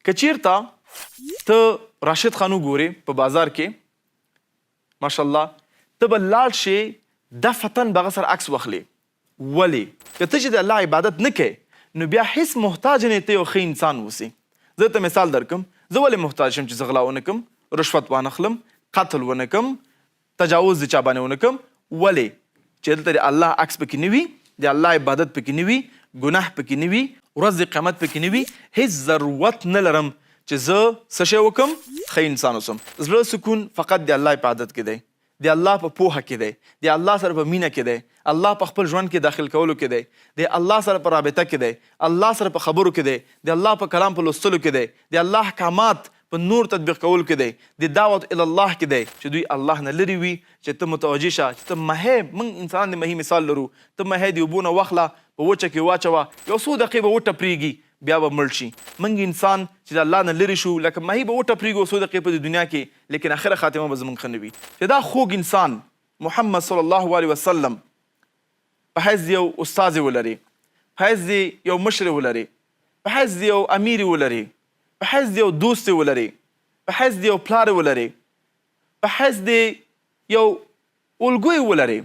که چیرته ته راشد خان وګورې په بازار کې، ماشاءالله، ته به لاړ شې دفعتاً به هغه سره عکس واخلې. ولې؟ که ته چې د الله عبادت نه کوې نو بیا هیڅ محتاج نه یې ته یو ښه انسان اوسې. زه درته مثال درکړم، زه ولې محتاج شم چې زه غلا ونه کړم، رشوت وانخلم، قتل ونه کړم، تجاوز د چا باندې ونه کړم، ولې؟ چې دلته د الله عکس پکې نه وي، د الله عبادت پکې نه وي، ګناه پکې نه وي، ورځ د قیامت پکې نه وي، هیڅ ضرورت نه لرم چې زه څه شی وکړم، ښه انسان اوسم. زړه سکون فقط د الله عبادت کې دی، د الله په پوهه کې دی، د الله سره په مینه کې دی، الله په خپل ژوند کې داخل کولو کې دی، د الله سره په رابطه کې دی، الله سره په خبرو کې دی، د الله په کلام په لوستلو کې دی، د الله احکامات په نور تطبیق کولو کې دی، د دعوت الی الله کې دی، چې دوی الله نه لرې وي، چې ته متوجه شه چې ته مهی، موږ انسانان د مهی مثال لرو، ته مهی د اوبو نه واخله په وچه کې واچوه، یو څو دقیقې به وټپریږي بیا به مړ شي، موږ انسان چې د الله نه لرې شو لکه مهی به وټپریږو څو دقیقې په دې دنیا کې، لیکن اخره خاتمه به زموږ ښه نه وي. چې دا خوږ انسان محمد صلی الله علیه وسلم په حیث د یو استاد ولرې، په حیث د یو مشر ولرې، په حیث د یو امیر ولرې، په حیث د یو دوست ولرې، په حیث د یو پلار ولرې، په حیث د یو الګوی ولرې،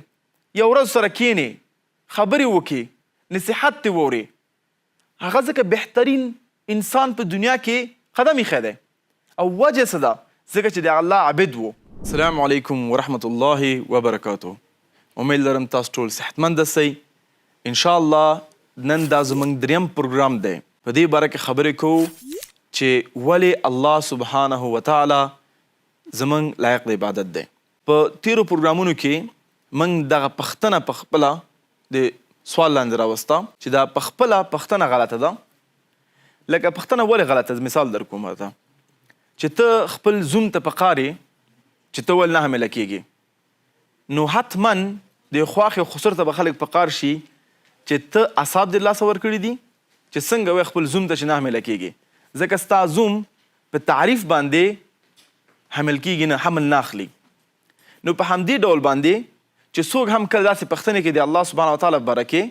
یو ورځ سره کینې، خبرې وکړې، نصیحت ترې واورې، هغه ځکه بهترین انسان په دنیا کې قدم ایښی دی او وجه څه ده؟ ځکه چې د الله عابد وو. السلام علیکم ورحمت الله وبرکاته امید لرم تاسو ټول صحتمند اوسئ ان شاء الله نن دا زمونږ دریم پروګرام دی په دې باره کې خبرې کوو چې ولې الله سبحانه وتعالی زمونږ لایق د عبادت دی. په تیرو پروګرامونو کې مونږ دغه پښتنه په خپله د سوال لاندې راوسته چې دا په خپله پښتنه غلطه ده. لکه پښتنه ولې غلطه ده مثال درکوم ورته چې ته خپل زوم ته په قار یې چې ته ولې نه حامله کیږې نو حتما د خواښې او خسر ته به خلک په قار شي چې ته اعصاب دې لاسه ورکړي دي چې څنګه وایې خپل زوم ته چې نه حامله کیږې ځکه ستا زوم په تعریف باندې حمل کیږي نه، حمل نه اخلي. نو په همدې ډول باندې چې څوک هم کله داسې پښتنې کوي د الله سبحانه وتعالی په باره کې،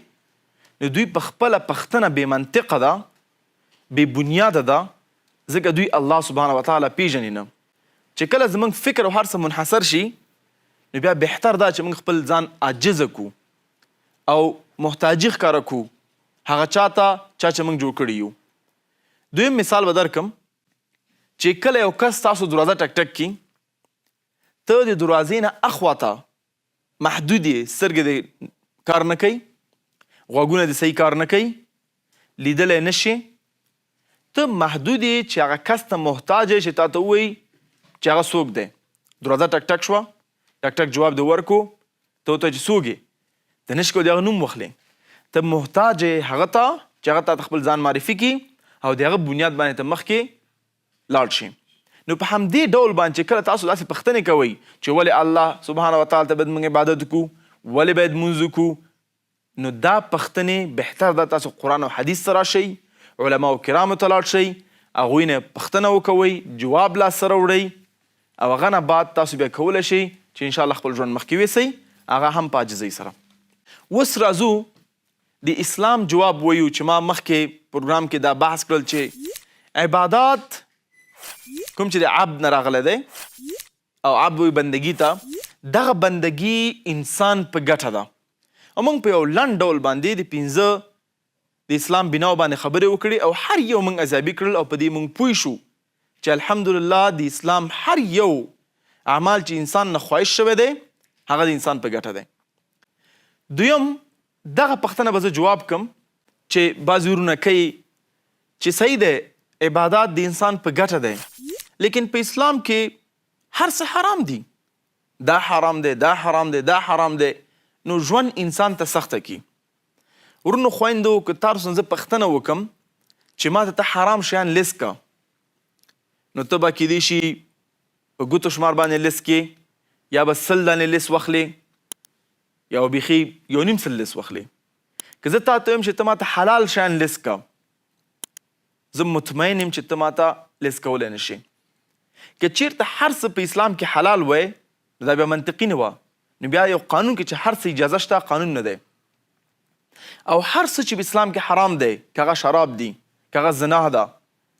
نو دوی په خپله پښتنه بې منطقه ده، بې بنیاده ده، ځکه دوی الله سبحانه وتعالی پیژني نه. چې کله زموږ فکر او هر څه منحصر شي، نو بیا بهتر دا چې موږ خپل ځان عاجز کړو او محتاجي ښکاره کړو هغه چا ته چا چې موږ جوړ کړي یو. دویم مثال به درکړم چې کله یو کس ستاسو دروازه ټک ټک کړي، ته د دروازې نه اخوا ته محدود یې، سترګې دې کار نه کوي، غوږونه دې صحیح کار نه کوي، لیدلی نه شې، ته محدود یې چې هغه کس ته محتاج یې چې تا ته ووایي چې هغه څوک دی. دروازه ټک ټک شوه، ټک ټک جواب دې ورکړو، ته ورته چې څوک یې؟ ته نشې کولی د هغه نوم واخلې، ته محتاج یې هغه ته چې هغه تاته خپل ځان معرفي کړي او د هغه بنیاد باندې ته مخکې لاړ شې. نو په همدې ډول باندې چې کله تاسو داسې پوښتنې کوئ چې ولې الله سبحانه وتعالی ته باید موږ عبادت وکړو، ولې باید لمونځ وکړو، نو دا پښتنې بهتر ده تاسو قرآن او حدیث ته راشئ، علماو کرامو ته لاړ شئ، هغوی نه پښتنه وکوئ، جواب لاس ته راوړئ او هغه نه بعد تاسو بیا کولی شئ چې ان شاء الله خپل ژوند مخکې ویسئ، هغه هم په عاجزۍ سره. اوس راځو د اسلام جواب وایو چې ما مخکې پروګرام کې دا بحث کړل چې عبادات کوم چې د عبد نه راغلی دی او عبد وایي بندګي ته، دغه بندګي انسان په ګټه ده او موږ په یو لنډ ډول باندې د پنځه د اسلام بناو باندې خبرې وکړې او هر یو موږ ارزیابي کړل او په دې موږ پوه شو چې الحمدلله د اسلام هر یو اعمال چې انسان نه خواهش شوی دی هغه د انسان په ګټه دی. دویم دغه پښتنه به زه جواب کم چې بعضې ورونه کوي چې صحیح دی عبادات د انسان په ګټه دی لیکن په اسلام کې هر څه حرام دي، دا حرام دی، دا حرام دی، دا حرام دی، نو ژوند انسان ته سخته کی. ورونو خویندو که تاسو نه زه پښتنه وکم چې ماته ته حرام شیان لیست که نو ته به کیدای شي په ګوتو شمار باندې لیست کې یا به 100 دانې لیست واخلې یا به بیخي 1.5 لیست واخلې. که زه تا ته وایم چې ته ماته حلال شیان لیست که زه مطمئن یم چې ته ماته لیست کولی نه شې. که چیرته هر څه په اسلام کې حلال وای نو دا بیا منطقي نه وه، نو بیا یو قانون کې چې هر څه اجازه شته قانون نه دی او هر څه چې په اسلام کې حرام دی، که هغه شراب دي، که هغه زنا ده،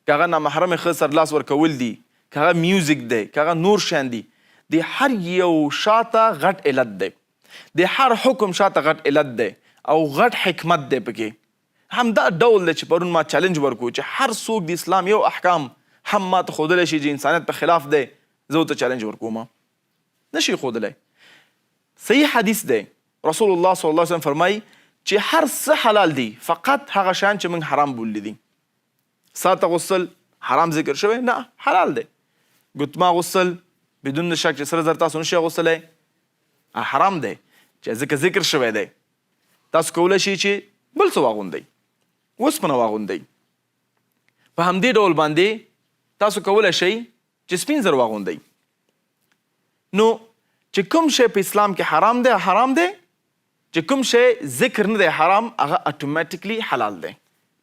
که هغه نامحرمې ښځې سره لاس ورکول دي، که هغه میوزیک دی، که هغه نور شیان دي، د هر یو شاته غټ علت دی، د هر حکم شاته غټ علت دی او غټ حکمت دی پکې. همدا ډول دی چې پرون ما چلنج ورکړو چې هر څوک د اسلام یو احکام هم ماته ښودلی شي چې انسانیت په خلاف دی، زه ورته چلنج ورکوم. نشي ښودلی. صحیح حدیث دی، رسول الله صلی الله علیه وسلم فرمایي چې هر څه حلال دي فقط هغه شیان چې موږ حرام بولي دي. ساعت اغوستل حرام ذکر شوی نه، حلال دی. ګوتما اغوستل بدون د شک چې سره زر تاسو نشئ اغوستلی، حرام دی چې ځکه ذکر شوی دی. تاسو کولی شئ چې بل څه واغوندئ، وسپنه واغوندئ. په همدې ډول باندې تاسو کولی شئ چې سپین زر واغوندئ. نو چې کوم شی په اسلام کې حرام دی حرام دی، چې کوم شی ذکر نه دی حرام هغه اتوماتیکلی حلال دی.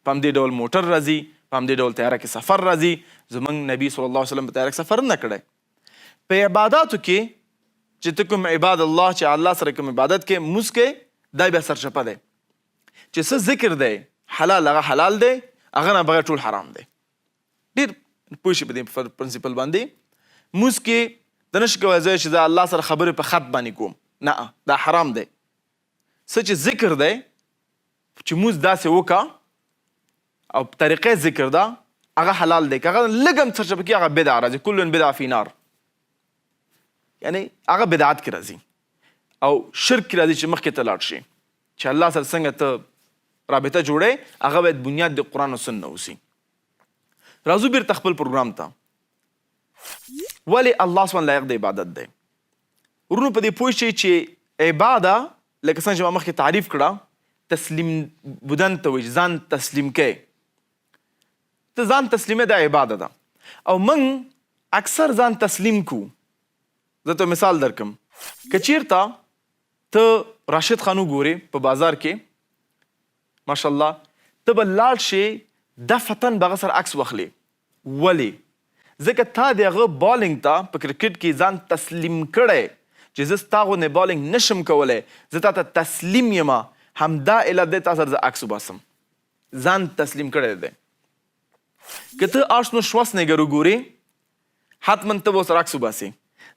په همدې ډول موټر راځي، په همدې ډول طیاره کې سفر راځي. زمونږ نبی صلی الله علیه وسلم په طیاره کې سفر نه کړی. په عباداتو کې چې ته کوم عباد الله چې الله سره کوم عبادت کې لمونځ کوې، دا بیا سرچپه دی. چې څه ذکر دی حلال هغه حلال دی، هغه نه بغیر ټول حرام دی. ډېر پوه شي په دې پرنسپل باندې. لمونځ کې ته نشې کولی ځای چې زه الله سره خبرې په خط باندې کوم، نه، دا حرام دی. څه چې ذکر دی چې لمونځ داسې وکړه او طریقې ذکر ده هغه حلال دی. که هغه لږ هم څه پکې هغه بدعه راځي، کل بدعه فی نار، یعنی هغه بدعت کې راځي او شرک کې راځي چې مخکې ته لاړ شي چې الله سره څنګه ته رابطه جوړې، هغه باید بنیاد د قرآن او سنت اوسي. راځو بیرته خپل پروګرام ته. ولې الله سبحانه لایق د عبادت دی؟ ورونو په دې پوه شئ چې عباده لکه څنګه چې ما مخکې تعریف کړه، تسلیم بودن ته وایي، ځان تسلیم کوي. ته ځان تسلیمې دا عباده ده. او موږ اکثر ځان تسلیم کو. زه ته مثال درکم، که چیرته ته راشد خان وګورې په بازار کې، ماشاءالله، ته به لاړ شې دفعتاً به هغه سره عکس واخلې. ولې؟ ځکه تا د هغه بالینګ ته په کرکټ کې ځان تسلیم کړی چې زه ستا غوندې بالینګ نشم کولی، زه تا ته تسلیم یم، همدا علت دی تا سره زه عکس وباسم. ځان تسلیم کړی دی. که ته آرسنو شواسنیګر وګورې، حتما ته به ورسره عکس وباسې،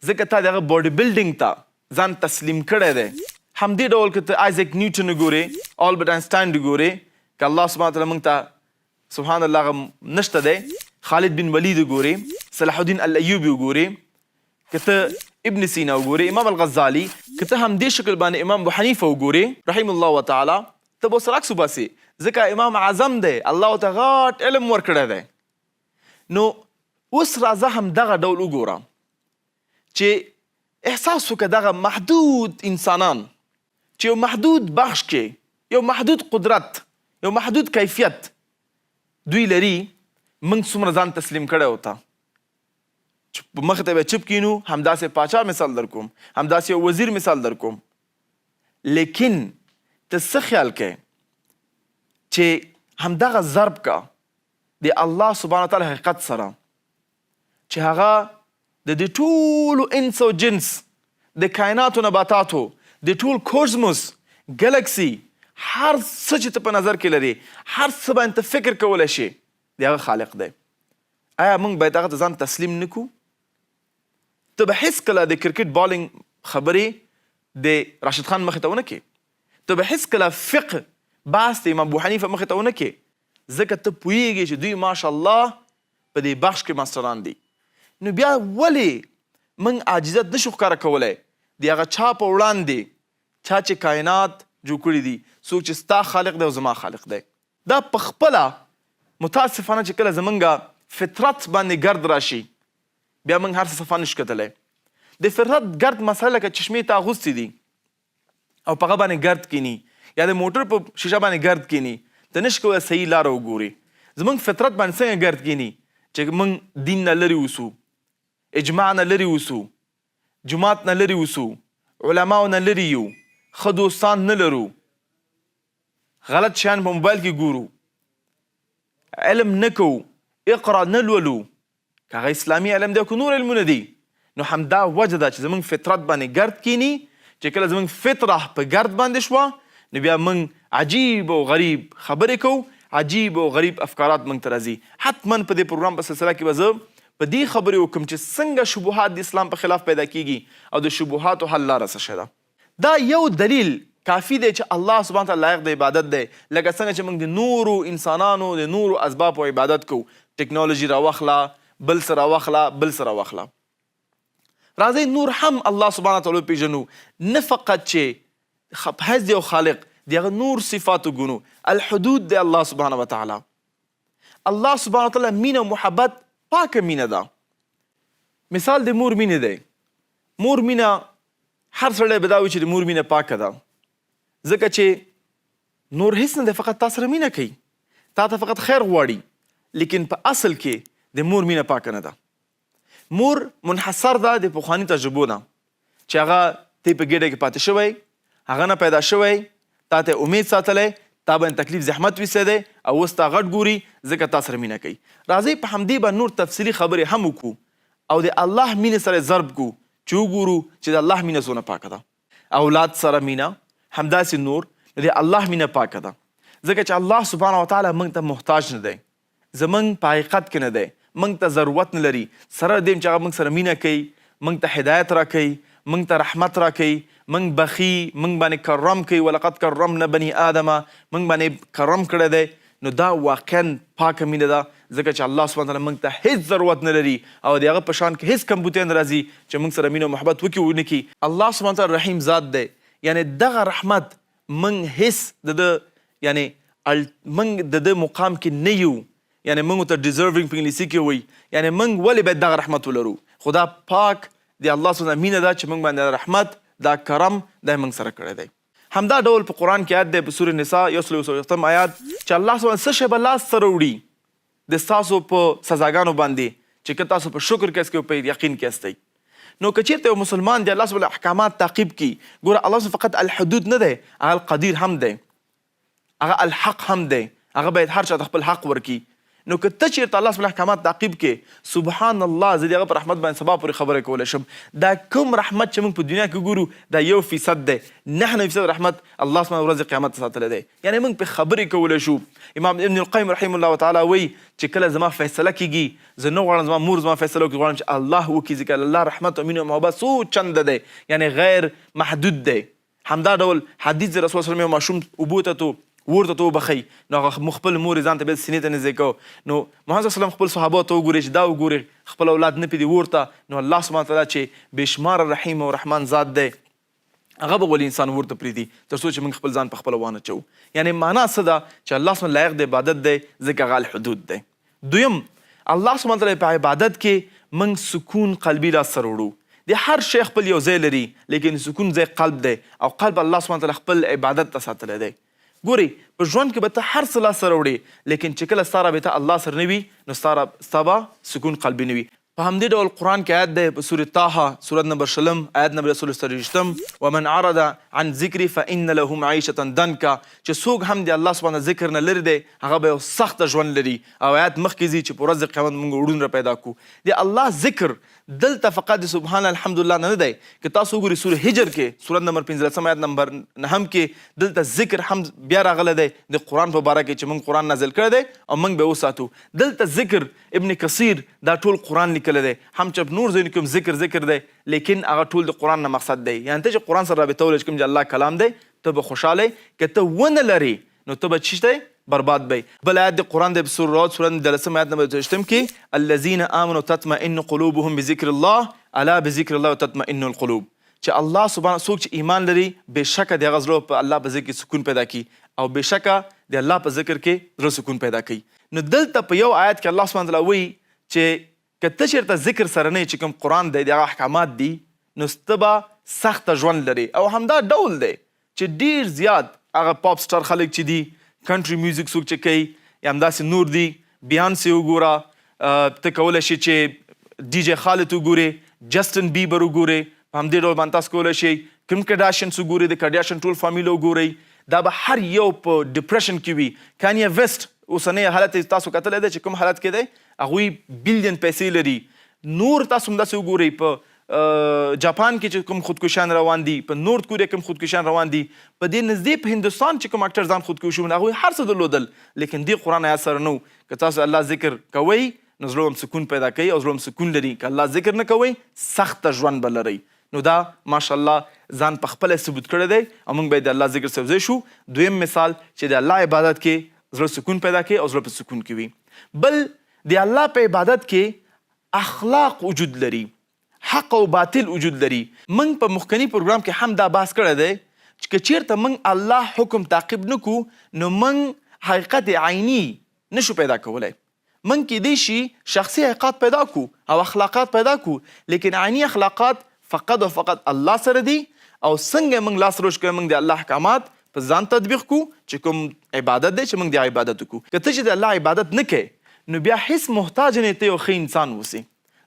ځکه تا د هغه باډي بلډینګ ته ځان تسلیم کړی دی. همدې ډول که ته آیزک نیوټن وګورې، آلبرت اینسټاین وګورې، که الله سبحانه وتعالی موږ ته سبحان الله هغه نشته دی، خالد بن ولید وګورې، صلاح الدین الایوبي وګورې، که ته ابن سینا وګورې، امام الغزالي، که ته همدې شکل باندې امام ابو حنیفه وګورې رحم الله وتعالی، ته به ورسره عکس وباسې، ځکه امام اعظم دی، الله ورته غټ علم ورکړی دی. نو اوس راځه همدغه ډول وګوره چې احساس وکړه دغه محدود انسانان چې یو محدود بخش کې یو محدود قدرت، یو محدود کیفیت دوی لري، موږ څومره ځان تسلیم کړی ورته چې په مخ ته به چپ کینو. همداسې پاچا مثال درکوم، همداسې یو وزیر مثال درکوم. لیکن ته څه خیال کوې چې همدغه ضرب کا د الله سبحانه وتعالی حقیقت سره چې هغه د دې ټولو انس او جنس، د کائناتو نباتاتو، د ټول کوزموس، ګلکسي، هر څه چې ته په نظر کې لرې، هر څه باندې ته فکر کولی شې، د هغه خالق دی. آیا موږ باید هغه ته ځان تسلیم نه کړو؟ ته به هېڅکله د کرکټ بالینګ خبرې د راشد خان مخې ته ونه کړې، ته به هېڅکله فقه بحث د امام ابو حنیفه مخې ته ونه کړې، ځکه ته پوهېږې چې دوی ماشاءالله په دې بخش کې ماسټران دي. نو بیا ولې موږ عاجزیت نشو ښکاره کولی د هغه چا په وړاندې چا چې کائنات جوړ کړي دي، څوک چې ستا خالق دی او زما خالق دی؟ دا په خپله متاسفانه چې کله زمونږ فطرت باندې ګرد راشي، بیا موږ هر څه صفا نشو کتلی. د فطرت ګرد مسله لکه چشمې ته اغوستې دي او په هغه باندې ګرد کینی، یا د موټر په شیشه باندې ګرد کینی، ته نشي کولی صحیح لاره وګوري. زمونږ فطرت باندې څنګه ګرد کینی چې موږ دین نه لرې اوسو، اجماع نه لرې اوسو، جومات نه لرې اوسو، علماو نه لرې یو، ښه دوستان نه لرو، غلط شیان په موبایل کې ګورو، علم نه کوو، اقرا نه لولو، که هغه اسلامي علم دی او که نور علمونه دي. نو همدا وجه ده چې زمونږ فطرت باندې ګرد کینی، چې کله زمونږ فطره په ګرد باندې شوه، نو بیا موږ عجیب او غریب خبرې کوو، عجیب او غریب افکارات موږ ته راځي. حتما په دې پروګرام په سلسله کې به زه په دې خبرې وکړم چې څنګه شبهات د اسلام په خلاف پیدا کیږي او د شبهاتو حل لاره څه شی ده. دا یو دلیل کافي دی چې الله سبحانه وتعالی لایق د عبادت دی، لکه څنګه چې موږ د نورو انسانانو د نورو اسبابو عبادت کوو، ټکنالوژي راواخله، بل څه راواخله، بل څه راواخله. راځئ نور هم الله سبحانه وتعالی وپېژنو، نه فقط چې په حیث د یو خالق، د هغه نور صفات وګڼو. الحدود دی الله سبحانه وتعالی. الله سبحانه وتعالی مینه او محبت پاکه مینه ده. مثال د مور مینې دی. مور مینه، هر سړی به دا وي چې د مور مینه پاکه ده، ځکه چې نور هیڅ نه دی، فقط تا سره مینه کوي، تا ته فقط خیر غواړي. لیکن په اصل کې د مور مینه پاکه نه ده. مور منحصر ده د پخواني تجربو نه چې هغه تی په ګېډه کې پاتې شوی، هغه نه پیدا شوی، تا ته امید ساتلی، تا باندې تکلیف زحمت ویستی دی او اوس تا غټ ګوري، ځکه تا سره مینه کوي. راځئ په همدې به نور تفصیلي خبرې هم وکړو او د الله مینې سره ضرب کړو چې وګورو چې د الله مینه څونه پاکه ده. اولاد سره مینه، همداسې نور. نو د الله مینه پاکه ده ځکه چې الله سبحانه وتعالی موږ ته محتاج نه دی، زموږ په حقیقت کې نه دی، موږ ته ضرورت نه لري. سره له دې هم چې هغه موږ سره مینه کوي، موږ ته هدایت راکوي، موږ ته رحمت راکوي، موږ بخي، موږ باندې کرم کوي، ولقد کرمنا بني آدم، موږ باندې کرم کړی دی. نو دا واقعا پاکه مینه ده ځکه چې الله سبحانه وتعالی موږ ته هیڅ ضرورت نه لري او د هغه په شان کې هیڅ کمبوتی نه راځي چې موږ سره مینه او محبت وکړي ونه کړي. الله سبحانه وتعالی رحیم ذات دی، یعنې دغه رحمت موږ هیڅ د ده یعنې موږ د ده مقام کې نه یو، یعنې موږ ته ډیزرونګ په انګلیسي کې وایي، یعنې موږ ولې باید دغه رحمت ولرو؟ خو دا پاک د الله سبحانه مینه ده چې موږ باندې دا رحمت، دا کرم دا یې موږ سره کړی دی. همدا ډول په قرآن کې آیت دی په سورة نساء 140 آیات چې الله سبحانه څه شی به لاس ته راوړي د ستاسو په سزاګانو باندې چې که تاسو په شکر کې یاست په یقین کې یاستئ. نو که چیرته یو مسلمان دی الله سبحانه احکامات تعقیب کړي، ګوره الله سبحانه فقط الحدود نه دی، هغه القدیر هم دی، هغه الحق هم دی، هغه باید هر چا ته خپل حق ورکړي. نو که ته چیرته الله سبحانه احکامات تعقیب کړې، سبحان الله، زه د هغه په رحمت باندې سبا پورې خبرې کولی شم. دا کوم رحمت چې موږ په دنیا کې ګورو دا 1% دی، 99% رحمت الله سبحانه ورځ قیامت ته ساتلی دی، یعنې موږ په خبرې کولی شو. امام ابن القیم رحم الله تعالی وایي چې کله زما فیصله کیږي، زه نه غواړم زما مور زما فیصله وکړي، غواړم چې الله وکړي، ځکه الله رحمت او مینه او محبت څو چنده دی، یعنې غیر محدود دی. همدا ډول حدیث د رسول الله یو ماشوم اوبو ته تو ورته ته وبخښي، نو هغه خپل مور یې ځان ته بیا سینې ته نږدې کو. نو محمد صلی الله علیه وسلم خپل صحابه ته وګوري چې دا وګوري خپل اولاد نه پرېږدي ورته، نو الله سبحانه وتعالی چې بې شماره رحیم او رحمان ذات دی هغه به ولې انسان ورته پرېږدي تر څو چې موږ خپل ځان په خپله وانه چوو. یعنې معنا څه ده چې الله سبحانه لایق د عبادت دی ځکه هغه الحدود دی. دویم، الله سبحانه وتعالی په عبادت کې موږ سکون قلبي لاسته راوړو. د هر شی خپل یو ځای لري، لیکن د سکون ځای قلب دی او قلب الله سبحانه وتعالی خپل عبادت ته ساتلی دی. ګورئ، په ژوند کې به ته هر څه لاسته راوړې، لیکن چې کله ستا رابطه الله سره نه وي نو ستا به سکون قلبي نه وي. په همدې ډول قرآن کې آیت دی په سورة طه سورت نمبر 20 آیت نمبر 124، ومن عرض عن ذکري فإن له معیشة ضنکا، چې څوک هم د الله سبحانه ذکر نه لرې دی هغه به یو سخت ژوند لري. او آیت مخکې ځي چې په ورځ د قیامت موږ وړون را پیدا کړو. د الله ذکر دلته فقط د سبحان الحمدلله نه نه دی. که تاسو وګورئ سورة هجر کې سورت نمبر 15 آیت نمبر 9 کې دلته ذکر هم بیا راغلی دی د قرآن په باره کې چې موږ قرآن نازل کړی دی او موږ به وساتو. دلته ذکر ابن کثیر دا ټول قرآن لیکلی دی، هم چې په نور ځایونو کې هم ذکر ذکر دی، لیکن هغه ټول د قرآن نه مقصد دی. یعنې ته چې قرآن سره رابطه ولرې چې کوم چې الله کلام دی ته به خوشحاله یې، که ته ونه لرې نو ته به څه شی برباد به یې. بل آیت د قرآن دی په سورة رعد سورت 13 آیت نمبر 23 کې، الذین آمنوا تطمئن قلوبهم بذکر الله الا بذکر الله تطمئن القلوب، چې الله سبحانه څوک چې ایمان لري بېشکه د هغه زړه په الله په ذکر کې سکون پیدا کړي او بېشکه د الله په ذکر کې زړه سکون پیدا کوي. نو دلته په یو آیت کې الله سبحانه وتعالی وایي چې که ته چېرته ذکر سره نه یې چې کوم قرآن دی د هغه احکامات دي نو ته به سخته ژوند لرې. او همدا ډول دی چې ډېر زیات هغه پاپ سټار خلک چې دي، کنټري میوزیک څوک چې کوي یا همداسې نور دي، بیانسې وګوره، ته کولی شې چې ډي جې خالد وګورې، جسټن بیبر وګورې، په همدې ډول باندې تاسو کولی شئ کیم کرداشینس وګورئ، د کرداشین ټول فامیل وګورئ، دا به هر یو په ډیپریشن کې وي. کانیه ویسټ اوسنی حالت یې تاسو کتلی دی چې کوم حالت کې دی، هغوی بیلین پیسې لري. نور تاسو همداسې وګورئ په جاپان کې چې کوم خودکشان روان دي، په نورت کوریا کې کوم خودکشان روان دي، په دې نږدې په هندوستان چې کوم اکټر ځان خودکشي ومنه، هغوی هر څه درلودل لیکن دې قرآن آیات سره نه وو. که تاسو الله ذکر کوئ نو زړه هم سکون پیدا کوي او زړه هم سکون لري. که الله ذکر نه کوئ سخته ژوند به لرئ. نو دا ماشاءالله ځان په خپله ثبوت کړی دی او موږ باید د الله ذکر سره یوځای شو. دویم مثال چې د الله عبادت کې زړه سکون پیدا کوي او زړه په سکون کې وي. بل د الله په عبادت کې اخلاق وجود لري، حق او باطل وجود لري. موږ په مخکني پروګرام کې هم دا بحث کړی دی چې که چیرته موږ الله حکم تعقیب نه کړو نو موږ حقیقت عیني نشو پیدا کولی. موږ کیدای شي شخصي حقیقات پیدا کړو او اخلاقات پیدا کړو، لیکن عیني اخلاقات فقط او فقط الله سره دي. او څنګه موږ لاس روش کړو، موږ د الله احکامات په ځان تطبیق کړو چې کوم عبادت دی چې موږ د عبادت وکړو. که ته چې د الله عبادت نه کوې نو بیا هیڅ محتاج نه ته یو ښه انسان اوسې.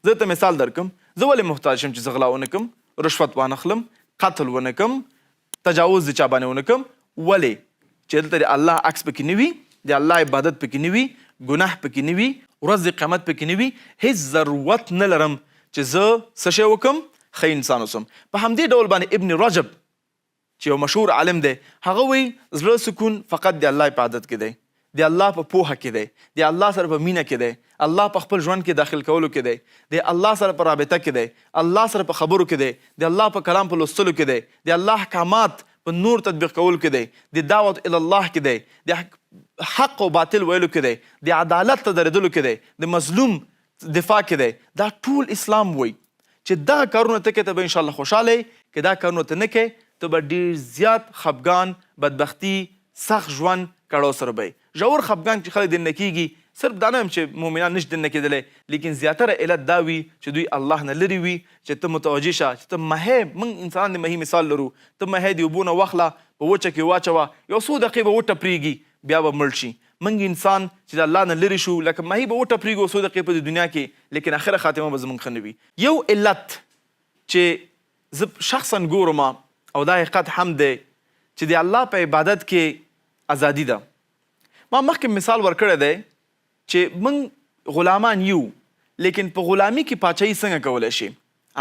زه ته مثال درکم، زه ولې محتاج شم چې زه غلا ونه کړم، رشوت وانخلم، قتل ونه کړم، تجاوز د چا باندې ونه کړم؟ ولې چې دلته د الله عکس پکې نه وي، د الله عبادت پکې نه وي، ګناه پکې نه وي، ورځ د قیامت پکې نه وي، هیڅ ضرورت نه لرم چې زه څه شی وکړم، ښه انسان اوسم. په همدې ډول باندې ابن رجب چې یو مشهور عالم دی هغه وایي زړه سکون فقط د الله په عادت کې دی، د الله په پوهه کې دی، د الله سره په مینه کې دی، الله په خپل ژوند کې داخل کولو کې دی، د الله سره په رابطه کې دی، الله سره په خبرو کې دی، د الله په کلام په لوستلو کې دی، د الله احکامات په نور تطبیق کولو کې دی، د دعوت الی الله کې دی، د حق او باطل ویلو کې دی، د عدالت ته درېدلو کې دی، د مظلوم دفاع کې دی. دا ټول اسلام وایي چې دغه کارونه ته کوې ته به انشاءالله خوشحاله یې، که دا کارونه ته نه کوې ته به ډېر زیات خپګان، بدبختي، سخت ژوند کړاو سره به یې. ژور خپګان چې خلک دننه کېږي، صرف دا نه وایم چې مؤمنان نشي دننه کېدلی، لیکن زیاتره علت دا وي چې دوی الله نه لرې وي. چې ته متوجه شه چې ته مهی، موږ انسانان د مهي مثال لرو، ته مهی د اوبو نه واخله په وچه کې واچوه، یو څو دقیقې به وټپرېږي بیا به مړ شي. موږ انسان چې د الله نه لرې شو لکه مهی به وټپرېږو څو دقیقې په دې دنیا کې، لیکن اخره خاتمه به زموږ ښه نه وي. یو علت چې زه شخصا ګورم او دا حقیقت هم دی چې د الله په عبادت کې ازادي ده. ما مخکې مثال ورکړی دی چې موږ غلامان یو، لیکن په غلامي کې پاچاهي څنګه کولی شي؟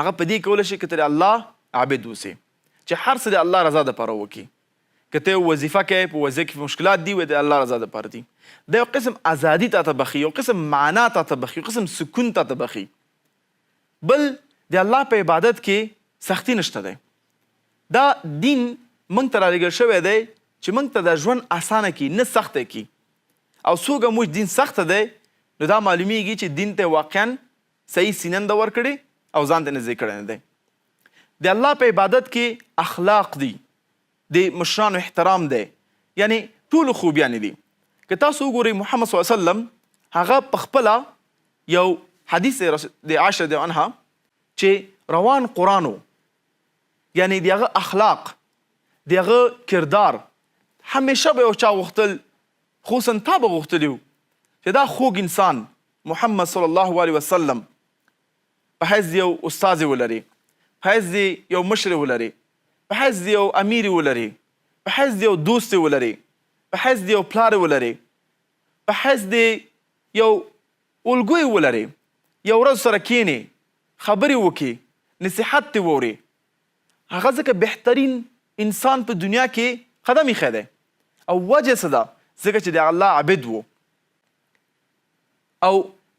هغه په دې کولی شي که ته د الله عابد اوسې، چې هر څه د الله رضا دپاره وکړي. که ته یو وظیفه کوې، په وظیفه کې مشکلات دي، وایي د الله رضا دپاره دي. دا یو قسم ازادي تاته بخښي، یو قسم معنا تاته بخښي، یو قسم سکون تاته بخښي. بل د الله په عبادت کې سختی نشته دی. دا دین موږ ته رالیږل شوی دی چې موږ ته د ژوند اسانه کړي، نه سخته کړي. او څوک هم وایي چې دین سخته دی نو دا معلومیږي چې دین ته واقعا صحیح سینه نه ده ورکړې او ځان ته نږدې کړی نه دی. د الله په عبادت کې اخلاق دي، د مشرانو احترام دی، یعنی ټولو خوبیانې دي. که تاسو وګورئ محمد صلی الله علیه وسلم هغه په خپله یو حدیث دی د عائشه رضی الله عنها چې روان قرآن و، یعنی د هغه اخلاق، د هغه کردار، همیشه به یو چا غوښتل، خصوصا تا به غوښتلی و چې دا خوږ انسان محمد صلی الله علیه وسلم په حیث د یو استاد ولري، په حیث د یو مشر ولري، په حیث د یو امیر ولري، په حیث د یو دوست ولري، په حیث د یو پلار ولري، په حیث د یو الګوی ولري، یو ورځ سره کینې، خبرې وکړي، نصیحت ترې واوري. هغه ځکه بهترین انسان په دنیا کې قدم ایښی دی. او وجه څه ده؟ ځکه چې د الله عابد و او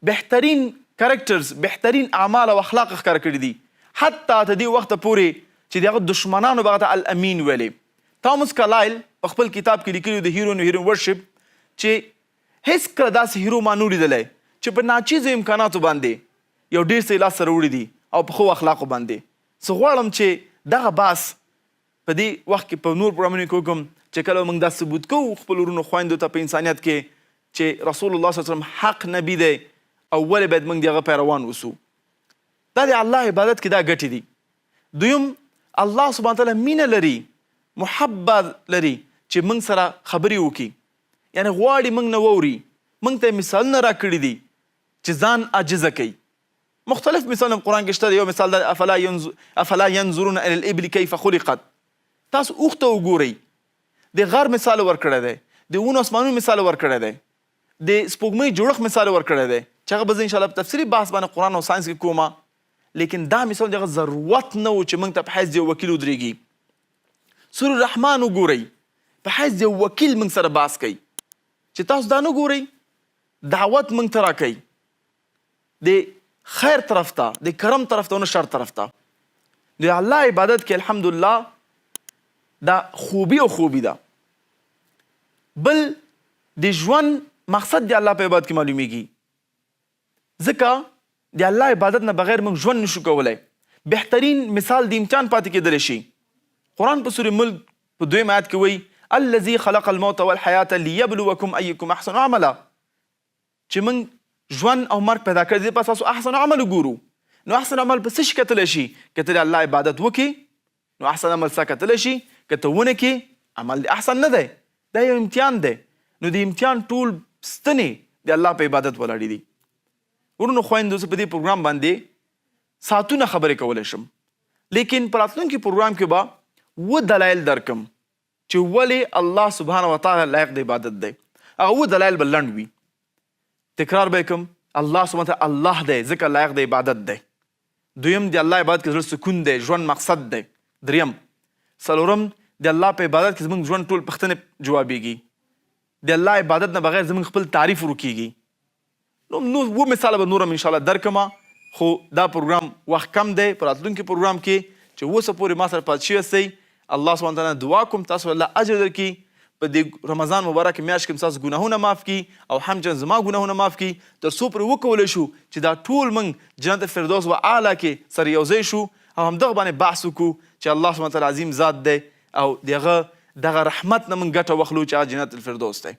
بهترین کریکټرز، بهترین اعمال او اخلاق ښکاره کړي دي، حتی تر دې وخته پورې چې د هغه دشمنانو به هغه ته الامین ویلې. تامس کارلایل په خپل کتاب کې لیکلي د هیرو نو هیرو ورشپ چې هیڅکله داسې هیرو ما نه لیدلی چې په ناچیزو امکاناتو باندې یو ډیر څه یې لاسته راوړي دي او په ښو اخلاقو باندې. زه غواړم چې دغه بحث په دې وخت کې په نور پروګرامونو کې وکړم چې کله به موږ دا ثبوت کوو خپل وروڼو خویندو ته په انسانیت کې چې رسول الله صلی الله علیه وسلم حق نبي دی او ولې باید موږ د هغه پیروان اوسو. دا د الله عبادت کې دا ګټې دي. دویم، الله سبحانه وتعالی مینه لري، محبت لري چې موږ سره خبرې وکړي، یعنې غواړي موږ نه واوري، موږ ته یې مثالونه راکړي دي چې ځان عاجزه کوي. مختلف مثالونه په قرآن کې شته. یو مثال دا افلا افلا ينظرون الى الابل كيف خلقت، تاسو اوښ ته وګورئ، د غر مثال ورکړی دی، د ونو اسمانونو مثال ورکړی دی، د سپوږمۍ جوړښت مثال ورکړی دی چې هغه به زه انشاءالله په تفصیلي بحث باندې قرآن او ساینس کې کوم. لیکن دا مثال دغه ضرورت نه و چې موږ ته په حیث یو وکیل ودرېږي. سور الرحمن وګورئ، په حیث یو وکیل موږ سره بحث کوي چې تاسو دا نه ګورئ، دعوت موږ ته راکوي د خیر طرف ته، د کرم طرف ته، نه شر طرف ته. د الله عبادت کې الحمدلله دا خوبي او خوبي ده. بل د ژوند مقصد د الله په عبادت کې معلومیږي، ځکه د الله عبادت نه بغیر موږ ژوند نشو کولی. بهترین مثال د امتحان پاتې کېدلی شي. قرآن په سورې ملک په دویم آیت کې وایي الذي خلق الموت والحیاة لیبلوکم ایکم احسن عملا، چې موږ ژوند او مرګ پیدا کړی دې په تاسو احسن عمل وګورو. نو احسن عمل په څه شي کتلی شي؟ که ته د الله عبادت وکړې نو احسن عمل ستا کتلی شي، که ته ونه کړې عمل دې احسن نه دی. دا یو امتحان دی. نو د امتحان ټول ستنې د الله په عبادت ولاړې دي. ورونو خویندو، زه په دې پروګرام باندې ساعتونه خبرې کولی شم، لیکن په راتلونکي پروګرام کې به اووه دلایل درکم چې ولې الله سبحانه وتعالی لایق د عبادت دی. هغه اووه دلایل به لنډ وي، تکرار به یې کوم. الله سبحانه وتعالی الله دی ځکه لایق د عبادت دی. دویم، د الله عبادت کې زړه سکون دی، ژوند مقصد دی. دریم، څلورم، د الله په عبادت کې زموږ ژوند ټول پوښتنې جوابیږي. د الله عبادت نه بغیر زموږ خپل تعریف ورکیږي. نو اووه مثاله به نور هم انشاءالله درکړم، خو دا پروګرام وخت کم دی. په راتلونکي پروګرام کې چې اوسه پورې ما سره پاتې شوي یاستئ، الله سبحانه وتعالی دعا کوم تاسو الله اجر درکړي، په دې رمضان مبارک میاشت کې ستاسو ګناهونه معاف کړي او همچنین زما ګناهونه معاف کړي، تر څو پورې وکولی شو چې دا ټول موږ جنت فردوس و اعلی کې سره یو ځای شو او همدغه باندې بحث وکړو چې الله سبحانه وتعالی عظیم ذات دی او د هغه دغه رحمت نه موږ ګټه واخلو چې هغه جنت الفردوس دی.